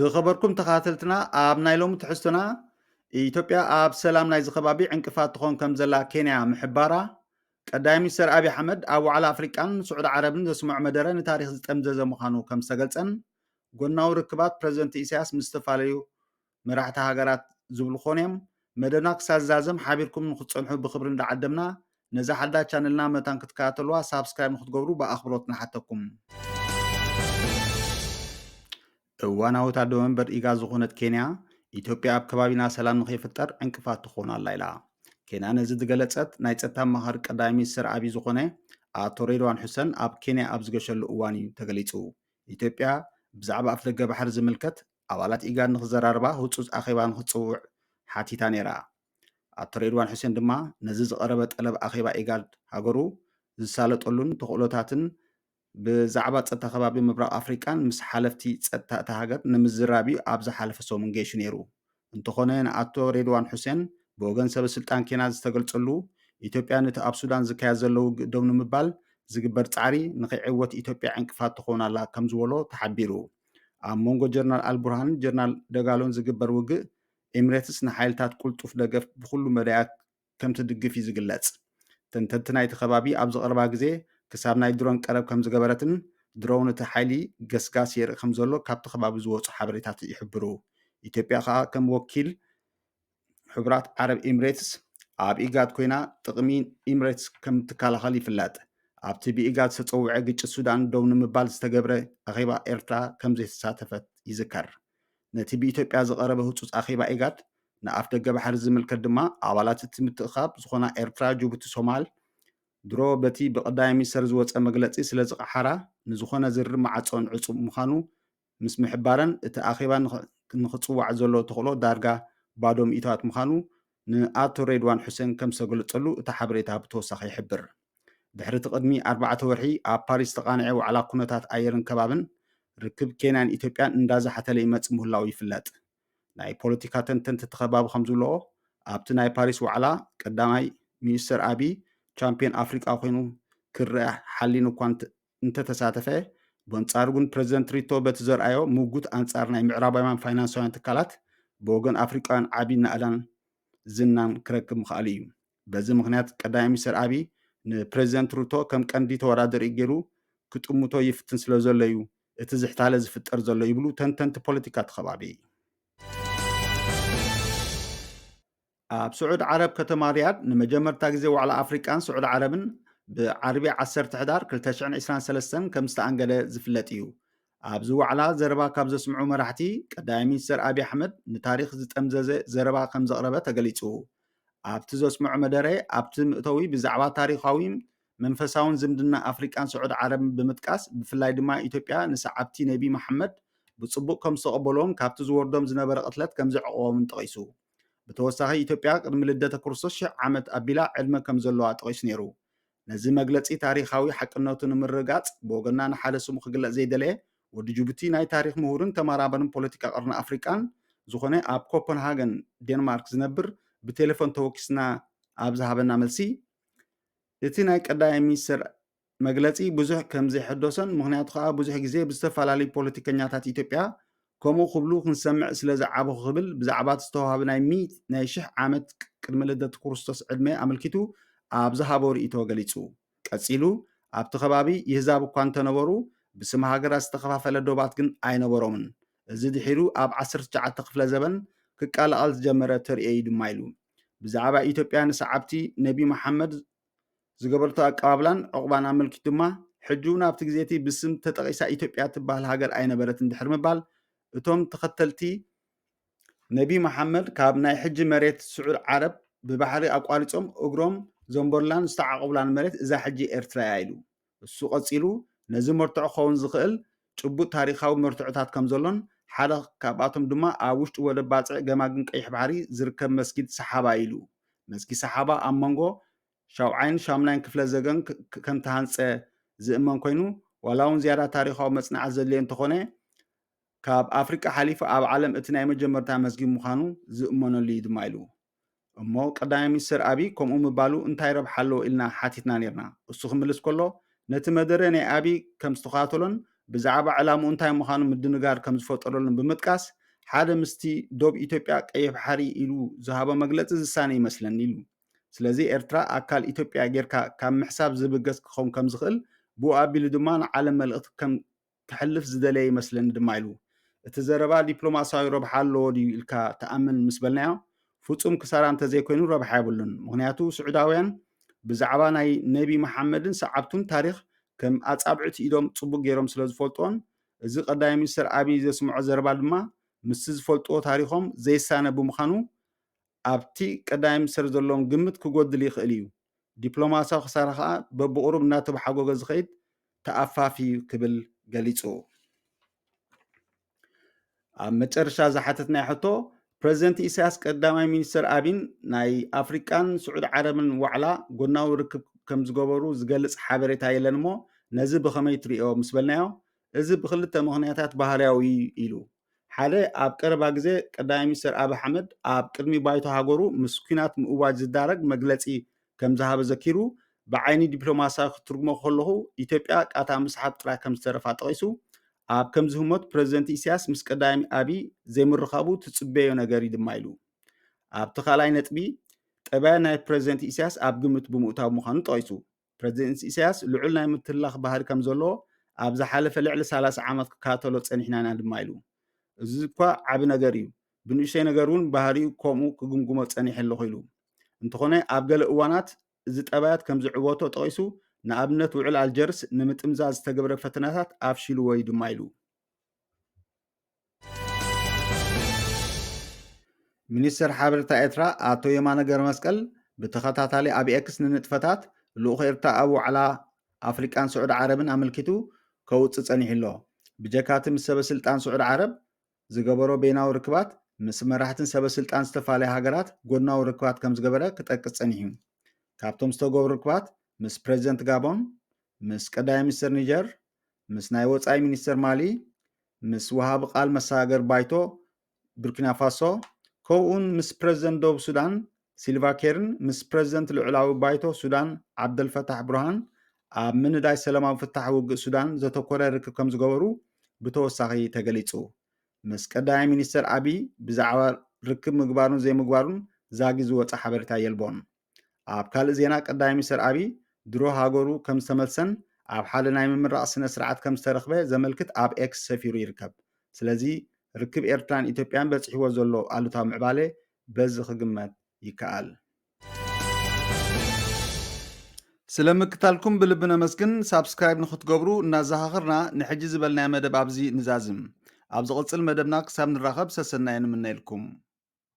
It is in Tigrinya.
ዝኸበርኩም ተኸታተልትና፣ ኣብ ናይ ሎሚ ትሕዝቶና፣ ኢትዮጵያ ኣብ ሰላም ናይዚ ከባቢ ዕንቅፋት ትኾን ከም ዘላ ኬንያ ምሕባራ፣ ቀዳማይ ሚኒስተር ኣብይ ኣሕመድ ኣብ ዋዕላ ኣፍሪቃን ስዑዲ ዓረብን ዘስምዖ መደረ ንታሪኽ ዝጠምዘዘ ምዃኑ ከም ዝተገልጸን፣ ጎናዊ ርክባት ፕረዚደንት ኢሳያስ ምስ ዝተፈላለዩ መራሕቲ ሃገራት ዝብሉ ክኾኑ እዮም። መደብና ክሳብ ዝዛዘም ሓቢርኩም ንክትጸንሑ ብኽብሪ እንዳዓደምና፣ ነዛ ሓዳሽ ቻነልና መታን ክትከታተልዋ ሳብስክራይብ ንክትገብሩ ብኣኽብሮት ንሓተኩም። እዋናዊት ኣዶ መንበር ኢጋድ ዝኾነት ኬንያ፣ ኢትዮጵያ ኣብ ከባቢና ሰላም ንኸይፍጠር ዕንቅፋት ትኾን ኣላ ኢላ። ኬንያ ነዚ ዝገለጸት፣ ናይ ጸጥታ ኣማኻሪ ቀዳማይ ሚኒስትር ኣብይ ዝኾነ ኣቶ ሬድዋን ሑሰን ኣብ ኬንያ ኣብ ዝገሸሉ እዋን እዩ ተገሊጹ። ኢትዮጵያ ብዛዕባ ኣፍደገ ባሕሪ ዝምልከት ኣባላት ኢጋድ ንክዘራርባ ህጹጽ ኣኼባ ንክትጽውዕ ሓቲታ ነይራ። ኣቶ ሬድዋን ሑሴን ድማ ነዚ ዝቐረበ ጠለብ ኣኼባ ኢጋድ ሃገሩ ዝሳለጠሉን ተኽእሎታትን ብዛዕባ ጸጥታ ከባቢ ምብራቕ ኣፍሪቃን ምስ ሓለፍቲ ጸጥታ እታ ሃገር ንምዝራብ እዩ ኣብ ዝሓለፈ ሰሙን ገይሹ ነይሩ። እንተኾነ ንኣቶ ሬድዋን ሑሴን ብወገን ሰበ ስልጣን ኬንያ ዝተገልጸሉ፣ ኢትዮጵያ ነቲ ኣብ ሱዳን ዝካየድ ዘሎ ውግእ ደው ንምባል ዝግበር ጻዕሪ ንኸይዕወት ኢትዮጵያ ዕንቅፋት ትኾን ኣላ ከም ዝበሎ ተሓቢሩ። ኣብ መንጎ ጀነራል ኣልቡርሃንን ጀነራል ደጋሎን ዝግበር ውግእ፣ ኤምሬትስ ንሓይልታት ቅልጡፍ ደገፍ ብኹሉ መዳያት ከም ትድግፍ እዩ ዝግለጽ። ተንተንቲ ናይቲ ከባቢ ኣብዚ ቀረባ ግዜ ክሳብ ናይ ድሮን ቀረብ ከም ዝገበረትን ድሮን እቲ ሓይሊ ገስጋስ የርኢ ከም ዘሎ ካብቲ ከባቢ ዝወጹ ሓበሬታት ይሕብሩ። ኢትዮጵያ ከኣ ከም ወኪል ሕቡራት ዓረብ ኤምሬትስ ኣብ ኢጋድ ኮይና ጥቕሚ ኤምሬትስ ከም ትከላኸል ይፍለጥ። ኣብቲ ብኢጋድ ዝተጸውዐ ግጭት ሱዳን ደው ንምባል ዝተገብረ ኣኼባ ኤርትራ ከም ዘይተሳተፈት ይዝከር። ነቲ ብኢትዮጵያ ዝቐረበ ህጹጽ ኣኼባ ኢጋድ ንኣፍ ደገ ባሕሪ ዝምልከት ድማ ኣባላት እቲ ምትእኻብ ዝኾና ኤርትራ፣ ጅቡቲ፣ ሶማል ድሮ በቲ ብቀዳማይ ሚኒስተር ዝወጸ መግለጺ ስለ ዝቐሓራ ንዝኾነ ዝርርብ ማዕጾን ዕጹው ምዃኑ ምስ ምሕባረን እቲ ኣኼባ ንኽ- ንኽጽዋዕ ዘሎ ተኽእሎ ዳርጋ ባዶ ሚእታዋት ምዃኑ ንኣቶ ሬድዋን ሑሴን ከም ዝተገለጸሉ እቲ ሓበሬታ ብተወሳኺ ይሕብር። ድሕሪ እቲ ቅድሚ ኣርባዕተ ወርሒ ኣብ ፓሪስ ዝተቓንዐ ዋዕላ ኩነታት ኣየርን ከባብን ርክብ ኬንያን ኢትዮጵያን እንዳዛሓተለ ይመጽእ ምህላዉ ይፍለጥ። ናይ ፖለቲካ ተንተንቲ እቲ ከባቢ ከም ዝብልዎ ኣብቲ ናይ ፓሪስ ዋዕላ ቀዳማይ ሚኒስተር ኣቢ ቻምፒዮን ኣፍሪቃ ኮይኑ ክረአ ሓሊኑ እኳ እንተ- እንተተሳተፈ፣ በንጻሩ ግን ፕረዚደንት ሪቶ በቲ ዘርኣዮ ምጉት ኣንጻር ናይ ምዕራባውያን ፋይናንሳውያን ትካላት ብወገን ኣፍሪቃውያን ዓቢ ናእዳን ዝናን ክረክብ ምኽኣሉ እዩ። በዚ ምኽንያት ቀዳማይ ሚኒስተር ኣቢ ንፕረዚደንት ሩቶ ከም ቀንዲ ተወዳደሪ ገይሩ ክጥምቶ ይፍትን ስለ ዘሎ እዩ እቲ ዝሕታለ ዝፍጠር ዘሎ ይብሉ ተንተንቲ ፖለቲካ እቲ ከባቢ። ኣብ ስዑድ ዓረብ ከተማ ሪያድ ንመጀመርታ ግዜ ዋዕላ ኣፍሪቃን ስዑድ ዓረብን ብዓርቢ ዓሰርተ ሕዳር ክልተ ሽሕን ዕስራን ሰለስተን ከም ዝተኣንገደ ዝፍለጥ እዩ። ኣብዚ ዋዕላ ዘረባ ካብ ዘስምዑ መራሕቲ ቀዳማይ ሚኒስተር ኣብይ ኣሕመድ ንታሪኽ ዝጠምዘዘ ዘረባ ከም ዘቕረበ ተገሊጹ። ኣብቲ ዘስምዖ መደረ ኣብቲ ምእተዊ ብዛዕባ ታሪኻዊ መንፈሳውን ዝምድና ኣፍሪቃን ስዑድ ዓረብን ብምጥቃስ ብፍላይ ድማ ኢትዮጵያ ንሰዓብቲ ነቢ መሓመድ ብጽቡቕ ከም ዝተቐበልዎን ካብቲ ዝወርዶም ዝነበረ ቅትለት ከም ዘዕቆቦምን ጠቒሱ። ብተወሳኺ ኢትዮጵያ ቅድሚ ልደተ ክርስቶስ ሽሕ ዓመት ኣቢላ ዕድመ ከም ዘለዋ ጠቒሱ ነይሩ። ነዚ መግለጺ ታሪኻዊ ሓቅነቱ ንምርግጋጽ ብወገና ንሓደ ስሙ ክግለጽ ዘይደለየ ወዲ ጅቡቲ ናይ ታሪኽ ምሁርን ተመራመርን ፖለቲካ ቀርኒ ኣፍሪቃን ዝኾነ ኣብ ኮፐንሃገን ዴንማርክ ዝነብር ብቴሌፎን ተወኪስና ኣብ ዝሃበና መልሲ እቲ ናይ ቀዳማይ ሚኒስትር መግለጺ ብዙሕ ከም ዘይሐደሶን ምኽንያቱ ከኣ ብዙሕ ግዜ ብዝተፈላለዩ ፖለቲከኛታት ኢትዮጵያ ከምኡ ክብሉ ክንሰምዕ ስለ ዝዓበኹ ክብል ብዛዕባ እቲ ዝተዋህበ ናይ ሚእቲ ናይ ሽሕ ዓመት ቅድሚ ልደት ክርስቶስ ዕድመ ኣመልኪቱ ኣብ ዝሃቦ ርእይቶ ገሊጹ። ቀጺሉ ኣብቲ ከባቢ ይህዛብ እኳ እንተነበሩ ብስም ሃገራት ዝተኸፋፈለ ዶባት ግን ኣይነበሮምን። እዚ ድሒሩ ኣብ ዓሰርተ ትሽዓተ ክፍለ ዘበን ክቀላቐል ዝጀመረ ተርእዮ እዩ ድማ ኢሉ። ብዛዕባ ኢትዮጵያ ንሰዓብቲ ነቢ መሓመድ ዝገበረቶ ኣቀባብላን ዕቑባን ኣመልኪቱ ድማ ሕጂ እውን ኣብቲ ግዜ እቲ ብስም ተጠቒሳ ኢትዮጵያ ትበሃል ሃገር ኣይነበረትን ድሕሪ ምባል እቶም ተኸተልቲ ነቢ መሓመድ ካብ ናይ ሕጂ መሬት ስዑድ ዓረብ ብባሕሪ ኣቋሪጾም እግሮም ዘንበሩላን ዝተዓቐቡላን መሬት እዛ ሕጂ ኤርትራ እያ ኢሉ። እሱ ቀጺሉ ነዚ መርትዖ ክኸውን ዝኽእል ጭቡጥ ታሪኻዊ መርትዖታት ከም ዘሎን ሓደ ካብኣቶም ድማ ኣብ ውሽጢ ወደብ ባጽዕ ገማግም ቀይሕ ባሕሪ ዝርከብ መስጊድ ሰሓባ ኢሉ። መስጊድ ሰሓባ ኣብ መንጎ ሻውዓይን ሻምናይን ክፍለ ዘገን ከም ተሃንጸ ዝእመን ኮይኑ ዋላ እውን ዝያዳ ታሪኻዊ መጽናዕቲ ዘድልዮ እንተኾነ ካብ ኣፍሪቃ ሓሊፉ ኣብ ዓለም እቲ ናይ መጀመርታ መስጊድ ምዃኑ ዝእመነሉ እዩ ድማ ኢሉ። እሞ ቀዳማይ ሚኒስትር ኣቢ ከምኡ ምባሉ እንታይ ረብሓ ኣለዎ ኢልና ሓቲትና ነርና። እሱ ክምልስ ከሎ ነቲ መደረ ናይ ኣቢ ከም ዝተኸታተሎን ብዛዕባ ዕላምኡ እንታይ ምዃኑ ምድንጋር ከም ዝፈጠረሉን ብምጥቃስ፣ ሓደ ምስቲ ዶብ ኢትዮጵያ ቀይሕ ባሕሪ ኢሉ ዝሃቦ መግለጺ ዝሳነ ይመስለኒ ኢሉ። ስለዚ ኤርትራ ኣካል ኢትዮጵያ ጌርካ ካብ ምሕሳብ ዝብገስ ክኸውን ከም ዝኽእል፣ ብኡ ኣቢሉ ድማ ንዓለም መልእኽቲ ከም ከሕልፍ ዝደለየ ይመስለኒ ድማ ኢሉ። እቲ ዘረባ ዲፕሎማሲያዊ ረብሓ ኣለዎ ድዩ ኢልካ ትኣምን ምስ በልናዮ፣ ፍጹም ክሳራ እንተዘይኮይኑ ረብሓ የብሉን። ምኽንያቱ ስዑዳውያን ብዛዕባ ናይ ነቢ መሓመድን ሰዓብቱን ታሪኽ ከም ኣጻብዕቲ ኢዶም ጽቡቕ ገይሮም ስለ ዝፈልጥዎን፣ እዚ ቀዳማይ ሚኒስተር ኣብይ ዘስምዖ ዘረባ ድማ ምስቲ ዝፈልጥዎ ታሪኾም ዘይሳነ ብምዃኑ፣ ኣብቲ ቀዳማይ ሚኒስተር ዘለዎም ግምት ክጎድል ይኽእል እዩ። ዲፕሎማሲያዊ ክሳራ ከኣ በብቑሩብ እናተበሓጎገ ዝኸይድ ተኣፋፊ እዩ ክብል ገሊጹ። ኣብ መጨረሻ ዝሓተትናዮ ሕቶ፣ ፕረዚደንት ኢሳያስ ቀዳማይ ሚኒስተር ኣቢን ናይ ኣፍሪቃን ስዑድ ዓረብን ዋዕላ ጎናዊ ርክብ ከም ዝገበሩ ዝገልጽ ሓበሬታ የለን እሞ፣ ነዚ ብኸመይ ትርእዮ ምስ በልናዮ፣ እዚ ብኽልተ ምኽንያታት ባህርያዊ እዩ ኢሉ። ሓደ፣ ኣብ ቀረባ ግዜ ቀዳማይ ሚኒስተር ኣብይ ኣሕመድ ኣብ ቅድሚ ባይቶ ሃገሩ ምስ ኲናት ምእዋጅ ዝዳረግ መግለጺ ከም ዝሃበ ዘኪሩ፣ ብዓይኒ ዲፕሎማሲያዊ ክትርጉሞ ከለኹ፣ ኢትዮጵያ ቃታ ምስሓብ ጥራይ ከም ዝተረፋ ጠቒሱ፣ ኣብ ከምዚ ህሞት ፕረዚደንት ኢሳያስ ምስ ቀዳማይ ኣብይ ዘይምርኻቡ ትጽበዮ ነገር እዩ ድማ ኢሉ። ኣብቲ ካልኣይ ነጥቢ፣ ጠባይ ናይ ፕረዚደንት ኢሳያስ ኣብ ግምት ብምእታው ምዃኑ ጠቒሱ። ፕረዚደንት ኢሳያስ ልዑል ናይ ምትላኽ ባህሪ ከም ዘለዎ ኣብ ዝሓለፈ ልዕሊ ሰላሳ ዓመት ክከታተሎ ጸኒሕና ኢና ድማ ኢሉ። እዚ እኳ ዓቢ ነገር እዩ። ብንእሽተይ ነገር እውን ባህሪኡ ከምኡ ክግምግሞ ጸኒሐ ኣለኹ ኢሉ። እንተኾነ ኣብ ገለ እዋናት እዚ ጠባያት ከም ዝዕወቶ ጠቒሱ፣ ንኣብነት ውዕል ኣልጀርስ ንምጥምዛዝ ዝተገብረ ፈተነታት ኣፍሺልዎ እዩ ድማ ኢሉ። ሚኒስተር ሓበሬታ ኤርትራ ኣቶ የማነ ገብረመስቀል ብተኸታታሊ ኣብ ኤክስ ንንጥፈታት ልኡኽ ኤርትራ ኣብ ዋዕላ ኣፍሪቃን ስዑዲ ዓረብን ኣመልኪቱ ከውጽእ ጸኒሑ ኣሎ። ብጀካቲ ምስ ሰበ ስልጣን ስዑዲ ዓረብ ዝገበሮ በይናዊ ርክባት፣ ምስ መራሕትን ሰበ ስልጣን ዝተፈላለያ ሃገራት ጎድናዊ ርክባት ከም ዝገበረ ክጠቅስ ጸኒሑ እዩ። ካብቶም ዝተገብሩ ርክባት ምስ ፕረዚደንት ጋቦን፣ ምስ ቀዳማይ ሚኒስተር ኒጀር፣ ምስ ናይ ወጻኢ ሚኒስተር ማሊ፣ ምስ ወሃቢ ቃል መሰጋገሪ ባይቶ ቡርኪና ፋሶ፣ ከምኡውን ምስ ፕረዚደንት ደቡብ ሱዳን ሲልቫ ኬርን ምስ ፕረዚደንት ልዑላዊ ባይቶ ሱዳን ዓብደልፈታሕ ቡርሃን ኣብ ምንዳይ ሰላማዊ ፍታሕ ውግእ ሱዳን ዘተኮረ ርክብ ከም ዝገበሩ ብተወሳኺ ተገሊጹ። ምስ ቀዳማይ ሚኒስተር ኣቢይ ብዛዕባ ርክብ ምግባሩን ዘይምግባሩን ዛጊ ዝወጸ ሓበሬታ የልቦን። ኣብ ካልእ ዜና፣ ቀዳማይ ሚኒስተር ኣቢይ ድሮ ሃገሩ ከም ዝተመልሰን ኣብ ሓደ ናይ ምምራቕ ስነ ስርዓት ከም ዝተረኽበ ዘመልክት ኣብ ኤክስ ሰፊሩ ይርከብ። ስለዚ ርክብ ኤርትራን ኢትዮጵያን በጺሕዎ ዘሎ ኣሉታዊ ምዕባለ በዚ ክግመት ይከኣል። ስለ ምክታልኩም ብልቢ ነመስግን። ሳብስክራይብ ንክትገብሩ እናዘኻኸርና፣ ንሕጂ ዝበልናዮ መደብ ኣብዚ ንዛዝም። ኣብ ዝቕጽል መደብና ክሳብ ንራኸብ ሰሰናየ ንምነየልኩም።